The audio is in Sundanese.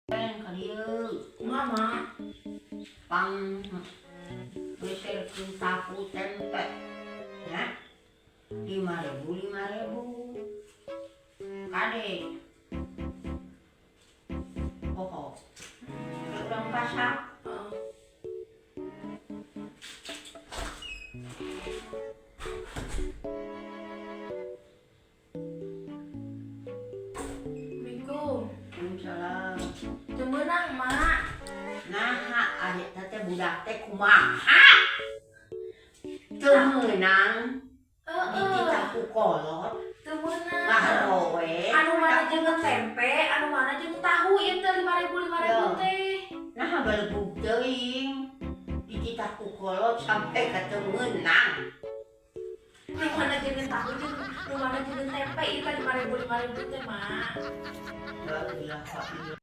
Ka dieu. Kumaha, Mak? Pang meserkeun tahu tempe. Ya. 5.000, 5.000. Kade. Poho. Urang pasar. Heeh. Assalamualaikum. Waalaikumsalam. Teu meunang, Mak. Nah, ari teh budak teh kumaha? Teu meunang dititah ku kolot. Teu meunang. Ngarowe. Anu mana jeung tempe, anu mana jeung tahu ieu teh 5.000 5.000 teh. Nah, balegug teuing. Dititah ku kolot sampai ka teu meunang. Nu mana jeung tahu jeung nu mana jeung tempe ieu teh 5.000 5.000 teh, Mak. La ilaha illallah.